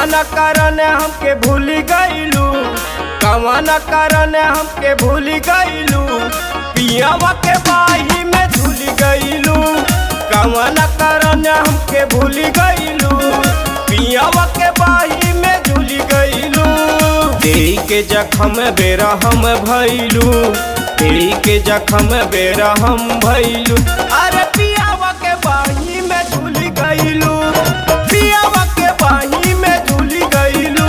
कवन कारण हमके भूल गईलू, कवन कारण हमके भूल गईलू, पियावा के बाही में झूल गईलू। कवन कारण हमके भूल गईलू, पियावा के बाही में झूल गईलू। देई के जखम बेरा हम भइलू, देई के जखम बेरा हम भइलू। अरे पियावा के बाही में झूल गईलू, पियावा के बाही में झूल गईलू।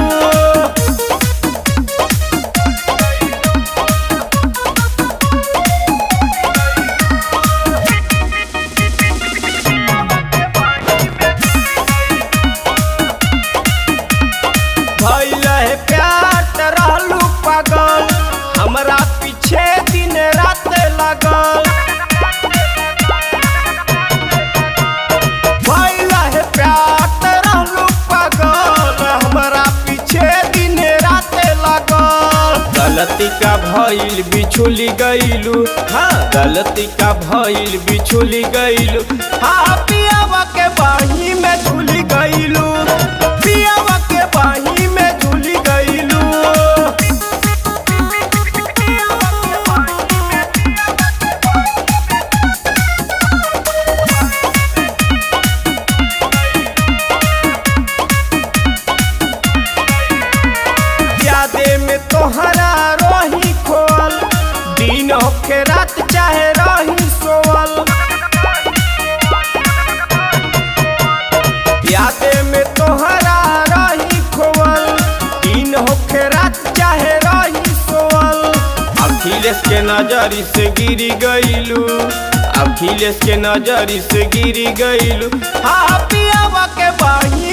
भइल है प्यार त रहलू पागल, हमरा पीछे दिन रात लगल। भइल है प्यार त रहलू पागल, हमरा पीछे दिन रात लगल। गलती का भइल बिछुली गईलू, हाँ गलती का भइल बिछुली गईलू। हाँ पियावा के बाही में झूली गईलू, पियावा के बाही में झूली गईलू। यादे में तोहरा रही खोल, दिन होखे रात चाहे रही सोवल। यादे में तोहरा रही खोल, दिन होखे रात चाहे रही सोवल। अखिलेश के नजरी से गिरी गईलू, अखिलेश के नजरी से गिरी गईलू। हाँ पियावा के बाही